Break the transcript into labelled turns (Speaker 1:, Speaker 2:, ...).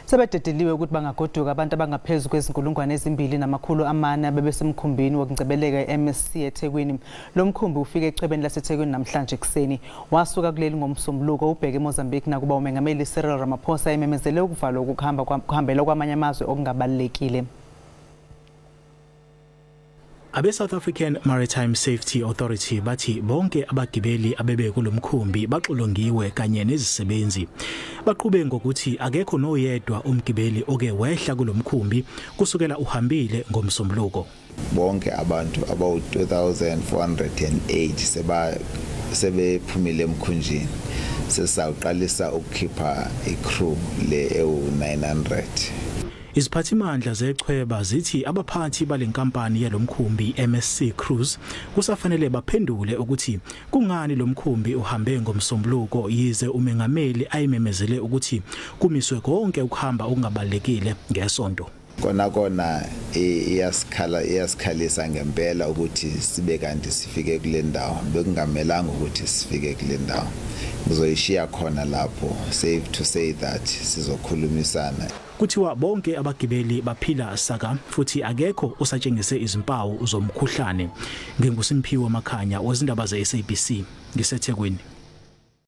Speaker 1: Sebededeliwe ukuthi bangagoduka abantu abangaphezu kwe-2400 bebesemkhumbini wokungcebeleka eMSC eThekwini. Lo mkhumbi ufike echwebeni laseThekwini namhlanje ekuseni. Wasuka kuleli ngoMsombuluko ubheke eMozambique nakuba uMengameli Cyril Ramaphosa ememezele ukuvalwa ukuhamba kuhambela kwamanye amazwe okungabalulekile.
Speaker 2: Abe South African Maritime Safety Authority bathi bonke abagibeli abebe kulomkhumbi baxilongiwe kanye nezisebenzi. Baqhube ngokuthi akekho noyedwa umgibeli oke wehla kulomkhumbi kusukela uhambile ngoMsombuluko.
Speaker 3: Bonke abantu abawu 2408 sebephumile emkhunjini. Sesawuqalisa ukukhipha icrew le ewu 900.
Speaker 2: Iziphathimandla zechweba zithi abaphathi balenkampani yalomkhumbi MSC Cruise kusafanele baphendule ukuthi kungani lomkhumbi uhambe ngoMsombuluko yize umengameli ayimemezele ukuthi kumiswe konke ukuhamba okungabalekile ngesonto.
Speaker 3: Kona iyasikhalisa ngempela ukuthi sibe kanti sifike kule ndawo, bekungamelanga ukuthi sifike kule ndawo. Ngizoyishiya khona lapho, safe to say that sizokhulumisana.
Speaker 2: Kuthiwa bonke abagibeli baphila saka futhi akekho osatshengise izimpawu zomkhuhlane. NginguSimphiwe Makhanya wezindaba ze-SABC ngiseThekwini.